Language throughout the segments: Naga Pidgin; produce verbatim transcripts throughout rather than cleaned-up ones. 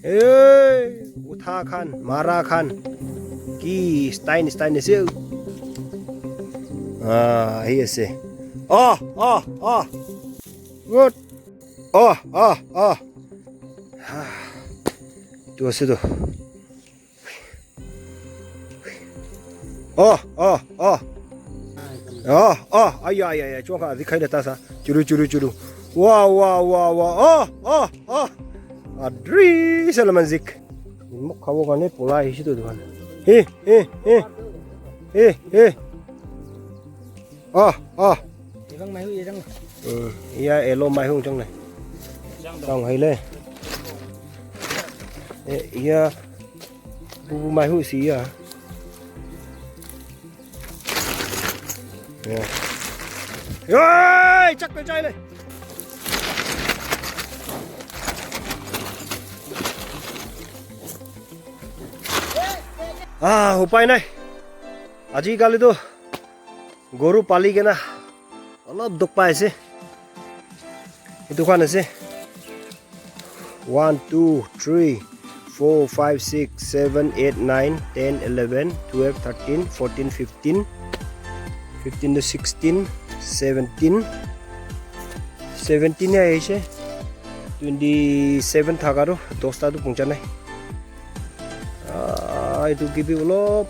Hey, utha khan, mara khan. Ki stein, stein ase. Ah, ahi ase. Ah, ah, ah. Good. Ah, ah, ah. Tu ase tu. Oh, oh, oh. Oh, oh, aya, aya, aya, chuang kha, dikhai deta sa. Churu, churu, churu. Wah, wah, wah, wah. Oh, oh, oh. Adri salaman zik. Mok khabo karne pola ahise tu dukan. He, he, he. He, he. Ah, ah. Ebang mai hu, ebang. Hmm, iya elo mai hu jang nai. Tang hai le. Eh, iya. Bubu mai hu si iya. Ya. Yoi, chak pe chai le. Ah, upai nai. Aji kali tu goru pali kena olop dukh pai ase. Etu khan ase. One, two, three, four, five, six, seven, eight, nine, ten, eleven, twelve, thirteen, fourteen, fifteen, fifteen to sixteen, seventeen, seventeen he ahishe. Twenty-seven thaka tu dosta tu puncha nai. Ah, etu ke bi olop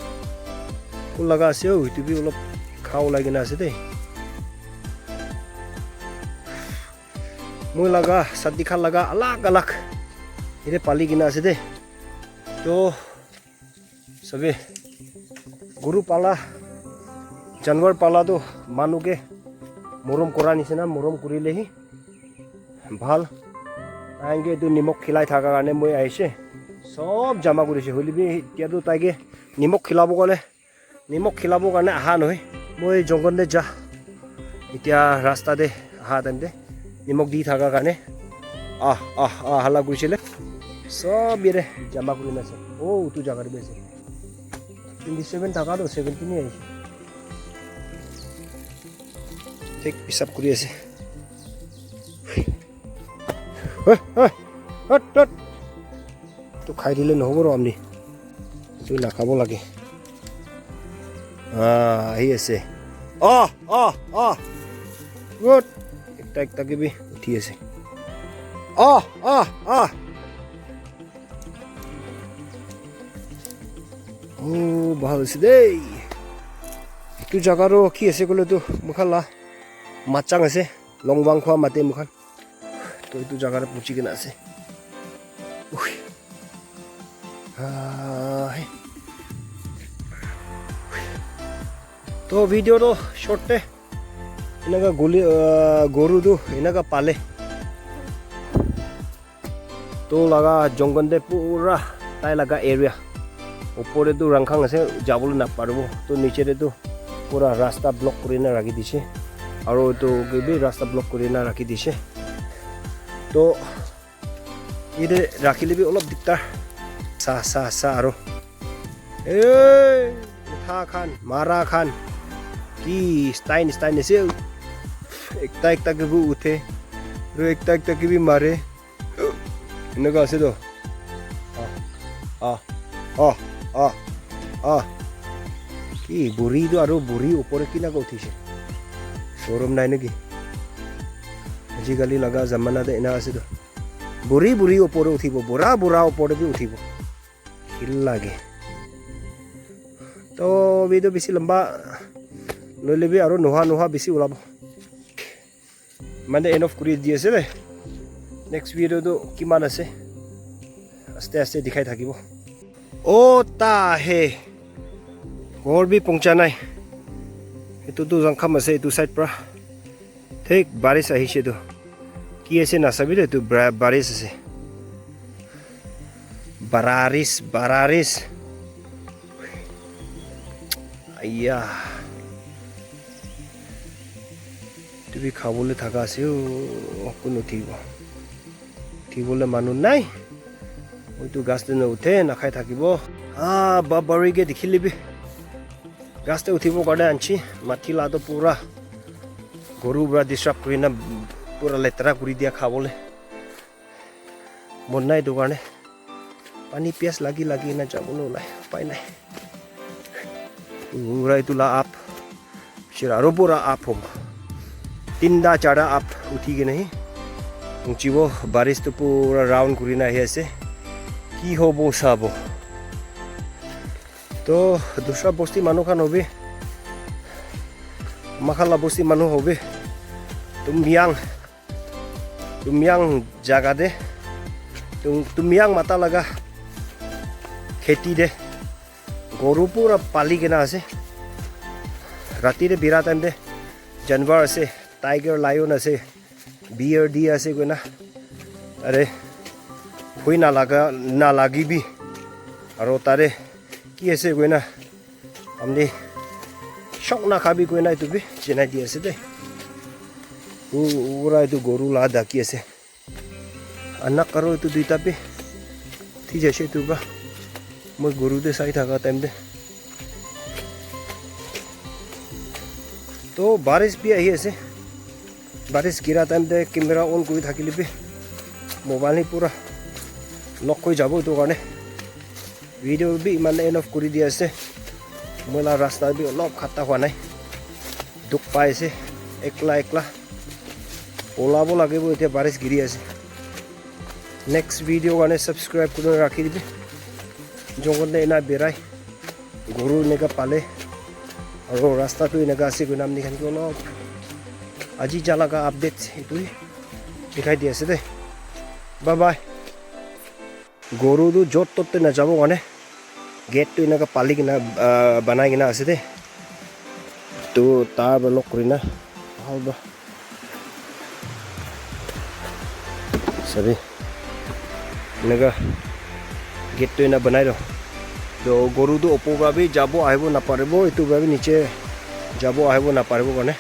phul laga ase, oh, etu bi olop kha ulai kena ase de. Moi laga, sadi khan laga alag alag. Ete pali kena ase de. To, sabi, guru pala, janwar pala to manu ke morom kora nisina, morom kurile hi bhal. Ange tu nimok khilai thaka karne moi ahishe. Sob jama kurishe. Hoile bi etia tu taike nimok khilabo karne, nimok khilabo karne aha nohoi. Moi jongon te ja. Etia rasta te aha time te nimok di thaka karne. Ah, ah, ah, hala kurishe le. Sob yere jama kuri na ase. Oh, utu jaga te bi ase. Twenty-seven thaka to seventeen he ahishe. Thik pisap kuri ase. Hey, hey, hot, hot. Tu khai dile nohobo ro amni. Tu nakhabo lage. Ah, ahi ase. Ah, ah, ah. Good. Ekta ekta ke bi uthi ase. Ah, ah, ah. Oh, bhal ase dei. Etu jaga ro ki ase koile tu moikhan la machang ase. Longwang khwa mate moikhan. To etu jaga te puchi kena ase. Ui. Ah, he. To video to short te. Enaka guli, ah, goru tu enaka pale. To laga jongon te pura tai laga area. Upor te tu rangkhang ase, jabole naparibo. To niche te tu pura rasta block kuri na rakhi dise. Aru etu ke bi rasta block kuri na rakhi dise. To yate rakhile bi olop diktar. Sa, sa, sa aru. Hey, utha khan, mara khan. Ki stein, stein ase. Ekta, ekta ke bi uthe. Aru ekta, ekta ke bi mare. Eneka ase to. Ah, ah, ah, ah, ah. Ki buri tu aru buri upor te kinaka uthise. Sorom nai neki? Ajikali laga zamana te ena ase to. Buri buri upor te uthibo, bura bura upor te bi uthibo. Hil lage. To video bisi lamba nohoile bi aru noha noha bisi ulabo. Mane end off kuri di ase de. Next video tu kiman ase? Aste aste dikhai thakibo. O ta he. Ghor bi pongcha nai. Etu tu Zangkham ase, etu side pra. Thik baris ahishe tu. Ki ase nasabi de, etu bra-, baris ase. Bararis, bararis. Aiya. Etu bi khabole thaka ase o, kun uthibo. Uthibole manu nai. Etu ghas te na uthe, nakhai thakibo. Ah, ba bari ke dikhile bi. Ghas te uthibo karne anchi, mati la to pura goru pra disturb kuri na pura letera kuri dia khabole. mon nai etu karne. Pani pias lagi lagi na jabo le ulai, upai nai. Pura etu la up. Shira aro pura up hom. Tinta charta up uthi kena hi. Uchibo baris tu pura round kuri na ahi ase. Ki hobo sabo. To dusra bosti manu khan hobi. Makhala bosti manu hobi. Tumyang. Tumyang jaga de. Tum, Tumyang mata laga kheti de. Goru pura pali kena ase. Rati de bira time de janwar ase, tiger, lion ase, bear di ase koina. Are hui na laga, na lagi bi. Aro tare ki ase koina. Amni shok na khabi koina etu bi chinai di ase de. U, ura etu goru la daki ase. Anak aro etu duita bi thi jaise etu ba. Moi goru de sai thaka time de. To baris bi ahi ase. Baris gira time de camera on kuri thakile bi mobile ni pura lock hoi jabo etu karne. Video bi iman end off kuri di ase. Moi la rasta bi olop khatta hua nai. Dukh pai ase. Ekla ekla. Olabo lagibo etia baris giri ase. Next video karne subscribe kuri rakhi dibi. Jongot de ena berai. Goru eneka pale. Aro rasta tu eneka ase koina amni khan ke olop aji jalaga update etu hi dikhai di ase de. Bye bye. Goru tu jot tot te najabo karne gate tu eneka pali kena, ah, banai kena ase de. Tu tar ba lock kuri na. Bhal ba. Sabi. Eneka gate tu ena banai do. To goru tu opo pra bi jabo ahibo naparibo, etu pra bi niche jabo ahibo naparibo karne.